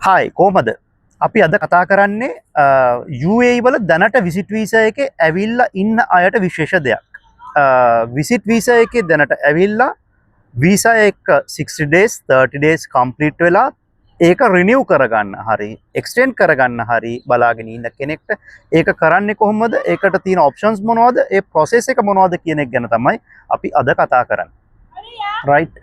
Hi, කොහමද? අපි අද කතා කරන්නේ UAE වල දැනට විසිට් වීසා එකේ ඇවිල්ලා ඉන්න අයට විශේෂ දෙයක්. විසිට් වීසා එකේ දැනට ඇවිල්ලා වීසා එක 60 days, 30 days complete වෙලා ඒක රිනිව් කරගන්න හරි එක්ස්ටෙන්ඩ් කරගන්න හරි බලාගෙන ඉන්න කෙනෙක්ට ඒක කරන්නේ කොහොමද, ඒකට තියෙන ඔප්ෂන්ස් මොනවද, ඒ ප්‍රොසෙස් එක මොනවද කියන එක ගැන තමයි අපි අද කතා කරන්නේ. රයිට්.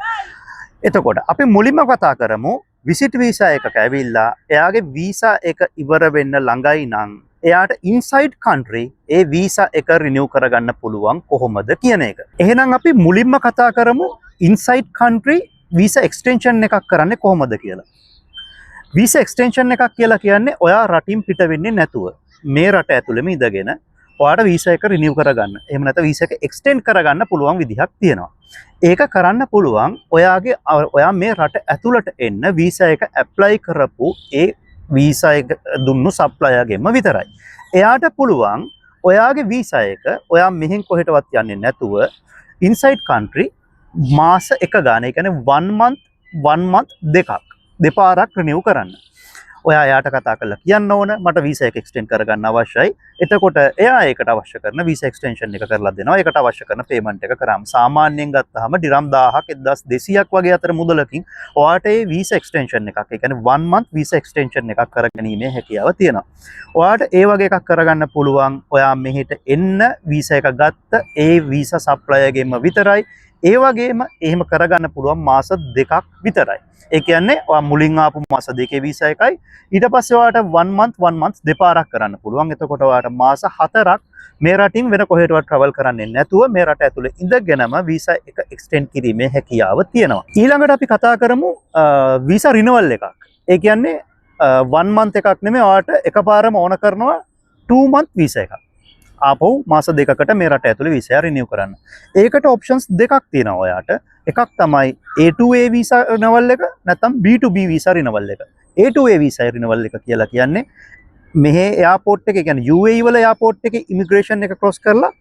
එතකොට අපි මුලින්ම කතා කරමු විසිට් වීසා එකක ඇවිල්ලා එයාගේ වීසා එක ඉවර වෙන්න ළඟයි නම් එයාට ඉන්සයිඩ් කන්ට්‍රි ඒ වීසා එක රිනිව් කරගන්න පුළුවන් කොහොමද කියන එක. එහෙනම් අපි මුලින්ම කතා කරමු ඉන්සයිඩ් කන්ට්‍රි වීසා එක්ස්ටෙන්ෂන් එකක් කරන්නේ කොහොමද කියලා. වීසා එක්ස්ටෙන්ෂන් එකක් කියලා කියන්නේ ඔයා රටින් පිට වෙන්නේ නැතුව මේ රට ඇතුළෙම ඉඳගෙන ඔයාට වීසා එක රිනිව් කරගන්න. එහෙම නැත්නම් වීසා එක එක්ස්ටෙන්ඩ් කරගන්න පුළුවන් විදිහක් තියෙනවා. ඒක කරන්න පුළුවන් ඔයාගේ ඔයා මේ රට ඇතුළට එන්න වීසා එක ඇප්ලයි කරපු ඒ වීසා එක දුන්නු සප්ලයර්ගෙන්ම විතරයි. එයාට පුළුවන් ඔයාගේ වීසා එක ඔයා මෙහෙන් කොහෙටවත් යන්නේ නැතුව ඉන්සයිඩ් කන්ට්‍රි මාස එක ගාන, ඒ කියන්නේ 1 month, 1 month දෙකක්, දෙපාරක් රිනිව් කරන්න. ඔයා එයාට කතා කරලා කියන්න ඕන මට වීසා එක එක්ස්ටෙන්ඩ් කරගන්න අවශ්‍යයි. එතකොට එයා ඒකට අවශ්‍ය කරන වීසා එක්ස්ටෙන්ෂන් එක කරලා දෙනවා. ඒකට අවශ්‍ය කරන පේමන්ට් එක කරාම සාමාන්‍යයෙන් ගත්තාම ඩිරම් 1000ක් 1200ක් වගේ අතර මුදලකින් ඔයාට ඒ වීසා එක්ස්ටෙන්ෂන් එකක්, ඒ කියන්නේ 1 month visa extension එකක් කරගැනීමේ හැකියාව තියෙනවා. ඔයාට ඒ වගේ එකක් කරගන්න පුළුවන් ඔයා මෙහෙට එන්න වීසා එක ගත්ත ඒ වීසා සප්ලයර්ගෙන්ම විතරයි. ඒ වගේම එහෙම කරගන්න පුළුවන් මාස 2ක් විතරයි. ඒ කියන්නේ ඔයා මුලින් ආපු මාස 2 වීසා එකයි, ඊට පස්සේ ඔයාට 1 month, 1 month දෙපාරක් කරන්න පුළුවන්. එතකොට ඔයාට මාස 4ක් මේ රටින් වෙන කොහෙටවත් ට්‍රැවල් කරන්නේ නැතුව මේ රට ඇතුලේ ඉඳගෙනම වීසා එක එක්ස්ටෙන්ඩ් කිරීමේ හැකියාව තියෙනවා. ඊළඟට අපි කතා කරමු වීසා රිනිවල් එකක්. ඒ කියන්නේ 1 month එකක් නෙමෙයි, ඔයාට එකපාරම ඕන කරනවා 2 month visa එකක්. ආපහු මාස 2කට මේ රට ඇතුලේ වීසා රිනිව් කරන්න. ඒකට ඔප්ෂන්ස් දෙකක් තියෙනවා ඔයාට. එකක් තමයි A2A visa රිනිවල් එක නැත්නම් B2B visa රිනිවල් එක. A2A visa රිනිවල් එක කියලා කියන්නේ මෙහෙ එයාපෝට් එක, කියන්නේ UAE වල එයාපෝට් එකේ ඉමිග්‍රේෂන් එක ක්‍රොස් කරලා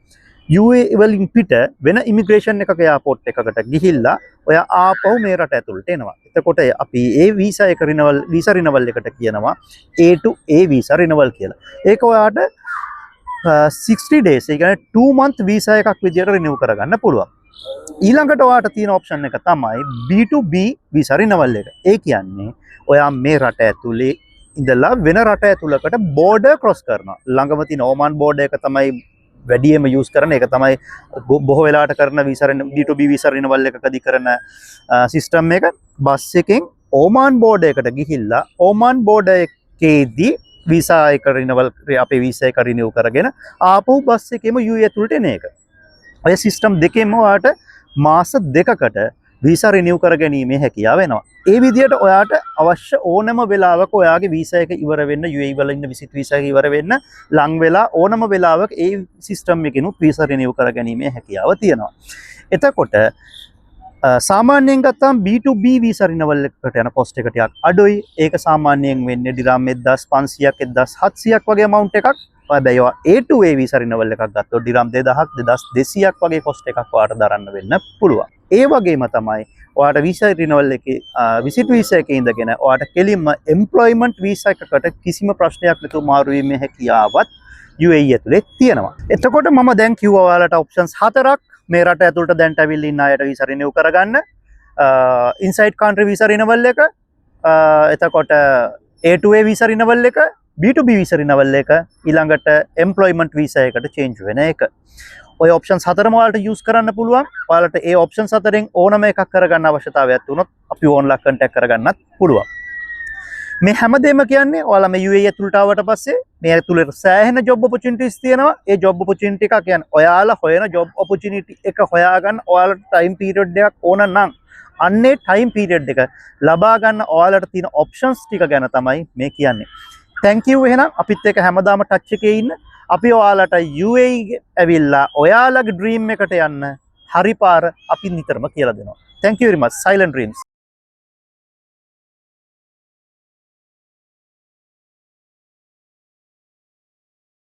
UAE වලින් පිට වෙන ඉමිග්‍රේෂන් එකක එයාපෝට් එකකට ගිහිල්ලා ඔයා ආපහු මේ රට ඇතුළට එනවා. එතකොට අපි ඒ වීසා එක රිනිවල්, වීසා රිනිවල් එකට කියනවා A2A visa රිනිවල් කියලා. ඒක ඔයාට 60 days, ඒ කියන්නේ 2 month visa එකක් විදියට රිනිව් කරගන්න පුළුවන්. ඊළඟට ඔයාට තියෙන ඔප්ෂන් එක තමයි B2B visa රිනිවල් එක. ඒ කියන්නේ ඔයා මේ රට ඇතුලේ ඉඳලා වෙන රට ඇතුළකට බෝඩර් ක්‍රොස් කරනවා. ළඟම තියෙන ඕමාන් බෝඩර් එක තමයි වැඩියෙන්ම යූස් කරන. ඒක තමයි බොහෝ වෙලාවට කරන වීසා B2B visa රිනිවල් එකකදී කරන සිස්ටම් එක. බස් එකෙන් ඕමාන් බෝඩර් එකට ගිහිල්ලා ඕමාන් බෝඩර් එකේදී වීසා එක රිනිවල්, අපේ වීසා එක රිනිව් කරගෙන ආපහු බස් එකේම UAE ඇතුළට එන එක. ඔය සිස්ටම් දෙකෙන්ම ඔයාට මාස 2කට වීසා රිනිව් කරගැනීමේ හැකියාව වෙනවා. ඒ විදිහට ඔයාට අවශ්‍ය ඕනම වෙලාවක ඔයාගේ වීසා එක ඉවර වෙන්න, UAE වල ඉන්න විසිට් වීසා එක ඉවර වෙන්න ලං වෙලා ඕනම වෙලාවක ඒ සිස්ටම් එකකිනුත් වීසා රිනිව් කරගැනීමේ හැකියාව තියෙනවා. එතකොට සාමාන්‍යයෙන් ගත්තාම B2B visa රිනිවල් එකකට යන කොස්ට් එක ටිකක් අඩුයි. ඒක සාමාන්‍යයෙන් වෙන්නේ ඩිරාම් 1500ක් 1700ක් වගේ amount එකක්. හැබැයි ඔයා A2A visa රිනිවල් එකක් ගත්තොත් ඩිරාම් 2000ක් 2200ක් වගේ කොස්ට් එකක් ඔයාට දරන්න වෙන්න පුළුවන්. ඒ වගේම තමයි ඔයාට වීසා රිනිවල් එකේ විසිට් වීසා එකේ ඉඳගෙන ඔයාට කෙලින්ම එම්ප්ලොයිමන්ට් වීසා එකකට කිසිම ප්‍රශ්නයක් නැතුව මාරු වීමේ හැකියාවත් UAE ඇතුලේ තියෙනවා. එතකොට මම දැන් කිව්වා ඔයාලට ඔප්ෂන්ස් හතරක් මේ රට ඇතුළට දැන්ට ඇවිල්ලා ඉන්න අයට වීසා රිනිව් කරගන්න. ඉන්සයිඩ් කන්ට්‍රි වීසා රිනිවල් එක, එතකොට A2A visa රිනිවල් එක, B2B visa රිනිවල් එක, ඊළඟට එම්ප්ලොයිමන්ට් වීසා එකට චේන්ජ් වෙන එක. ඔය ඔප්ෂන්ස් හතරම ඔයාලට යූස් කරන්න පුළුවන්. ඔයාලට ඒ ඔප්ෂන්ස් හතරෙන් ඕනම එකක් කරගන්න අවශ්‍යතාවයක් වුණොත් අපි ඕන්ලා කන්ටැක්ට් කරගන්නත් පුළුවන්. මේ හැමදේම කියන්නේ ඔයාලා මේ UAE ඇතුළට ආවට පස්සේ මේ ඇතුළේ සෑහෙන ජොබ් ඔපචුනිටිස් තියෙනවා. ඒ ජොබ් ඔපචුනිටි එක කියන්නේ ඔයාලා හොයන ජොබ් ඔපචුනිටි එක හොයාගන්න ඔයාලට ටයිම් පීරියඩ් එකක් ඕන නම් අන්නේ ටයිම් පීරියඩ් එක ලබා ගන්න ඔයාලට තියෙන ඔප්ෂන්ස් ටික ගැන තමයි මේ කියන්නේ. Thank you. එහෙනම් අපිත් එක්ක හැමදාම ටච් එකේ ඉන්න. අපි ඔයාලට UAE ඇවිල්ලා ඔයාලගේ ඩ්‍රීම් එකට යන්න හරි පාර අපි නිතරම කියලා දෙනවා. Thank you very much. Silent Dreams.